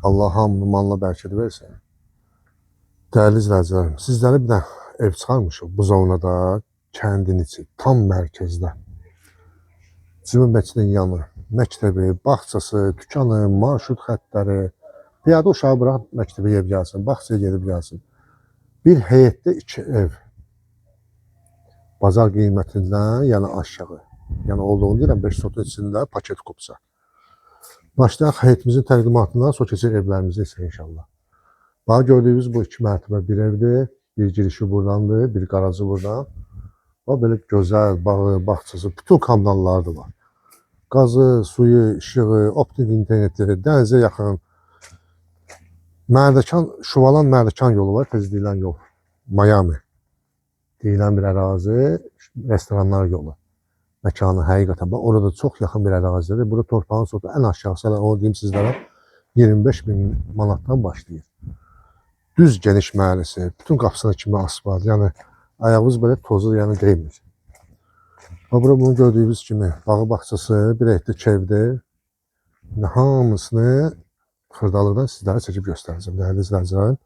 Allah hamının malına bərəkət versin. Dəyərli izləyicilərim, sizlərə bir də ev çıxarmışıq Buzovnada, kəndin içi, tam mərkəzdə. Cümə məscidinin yanı, məktəbi, bağçası, dükanı, marşrut xəttləri, piyada uşağı bırax məktəbə gedib gəlsin, bağçaya gedib gəlsin. Bir heyətdə iki ev. Bazar qiymətindən, yəni aşağı. Yəni olduğunu deyirəm 5 sotun içində paket kupça. Başlayaq heyətimizin təqdimatından, sonra keçək evlərimizə isə inşallah. Bax gördüyünüz bu iki mərtəbə bir evdir. Bir girişi buradandır, bir qarajı buradan. Bax belə gözəl bağı, bağçası, bütün kanalları da var. Qazı, suyu, işığı, optik interneti, dənizə yaxın. Mərdəkan, Şuvalan Mərdəkan yolu var, tez deyilən yol. Miami deyilən bir ərazi, restoranlar yolu. Məkanı həqiqətən bax orada çox yaxın bir ərazidir. Burada torpağın sotu ən aşağısı, hələ onu deyim sizlərə 25 min manatdan başlayır. Düz geniş məhəlləsi, bütün qapısına kimi asfalt, yəni ayağınız belə tozu yəni dəymir. Bax bura bunu gördüyünüz kimi bağı bağçası, bir hektar evdir. İndi hamısını xırdalıqdan sizlərə çəkib göstərəcəm, dəyərli izləyicilərim.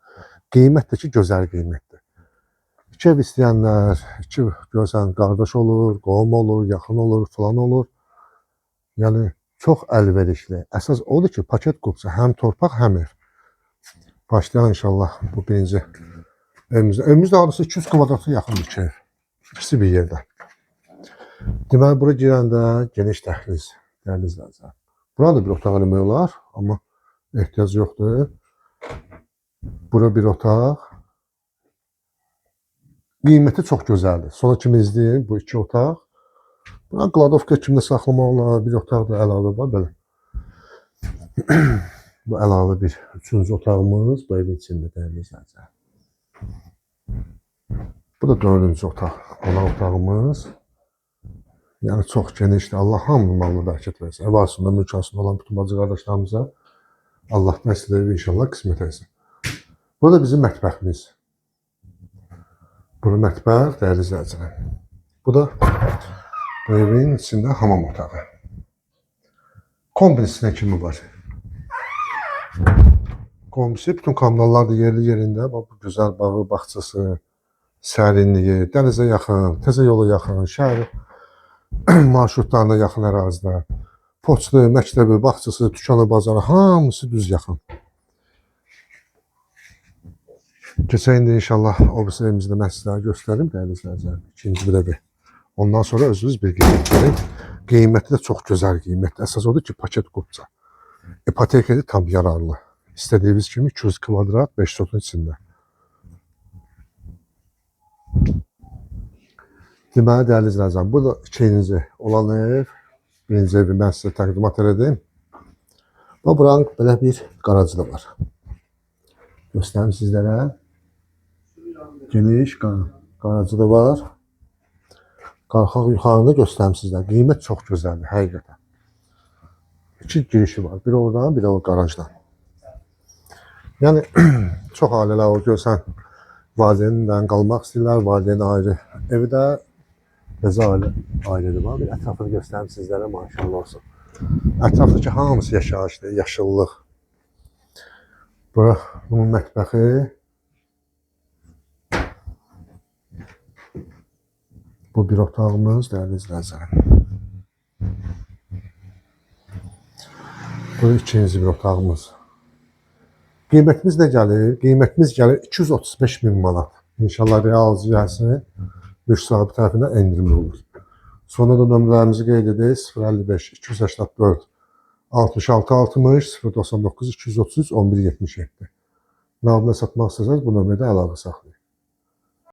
Qiymət də ki, gözəl qiymətdir. İki ev istəyənlər, iki görsən qardaş olur, qohum olur, yaxın olur, filan olur. Yəni çox əlverişli. Əsas odur ki, paket qupsa həm torpaq, həm ev. Başlayaq inşallah bu birinci evimizdə. Evimiz də hardasa 200 kvadrata yaxındır iki ev. İkisi bir yerdə. Deməli, bura girəndə geniş dəhliz, dəyərli izləyicilər. Bura da bir otaq eləmək olar, amma ehtiyac yoxdur. Bura bir otaq. Qiyməti çox gözəldir. Sona kimi izləyin bu iki otaq. Buna qladovka kimi də saxlamaq olar. Bir otaq da əlavə var belə. Bu əlavə bir üçüncü otağımız bu evin içində dəyərli izləyicilər. Bu da dördüncü otaq, qonaq otağımız. Yəni çox genişdir. Allah hamının malına bərəkət versin. Ev arasında, mülk arasında olan bütün bacı qardaşlarımıza Allahdan istəyir inşallah qismət etsin. Bu da bizim mətbəximiz. Bura mətbəx, dəyərli izləyicilər. Bu da bu evin içində hamam otağı. Kombisinə kimi var. Kombisi, bütün kanallar da yerli yerində. Bax bu gözəl bağı, bağçası, sərinliyi, dənizə yaxın, təzə yola yaxın, şəhər marşrutlarına yaxın ərazidə. Poçtu, məktəbi, bağçası, dükanı, bazarı hamısı düz yaxın. Keçək indi inşallah o birisi evimizdə mən sizlərə göstərim, dəyərli izləyicilər. İkinci bir evi. Ondan sonra özünüz bir qiymət verin. Qiyməti də çox gözəl qiymətdir. Əsas odur ki, paket qupça. İpotekada tam yararlı. İstədiyiniz kimi 200 kvadrat 5 sotun içində. Deməli, dəyərli izləyicilər, bu da ikinci olan ev. Birinci evi mən sizə təqdimat elədim. Və buranın belə bir qarajı da var. Göstərim sizlərə. Geniş qarajı da var. Qalxaq yuxarını göstərim sizlərə. Qiymət çox gözəldir, həqiqətən. İki girişi var. Biri oradan, biri o qarajdan. Yəni çox ailələr o görsən valideynlə qalmaq istəyirlər, valideyn ayrı evi də özü ailədir var. Bir ətrafını göstərim sizlərə maşallah olsun. Ətrafdakı hamısı yaşayışdır, yaşıllıq. Bura bunun mətbəxi. Bu bir otağımız, dəyərli izləyicilər. Bu ikinci bir otağımız. Qiymətimiz nə gəlir? Qiymətimiz gəlir 235 min manat. İnşallah real alıcı gəlsin. Mülk sahibi tərəfindən endirimli olur. Sonra da nömrələrimizi qeyd edək. 055 284 66 60 099 233 11 77. Nabinə satmaq istəsəniz bu nömrədə əlaqə saxlayın.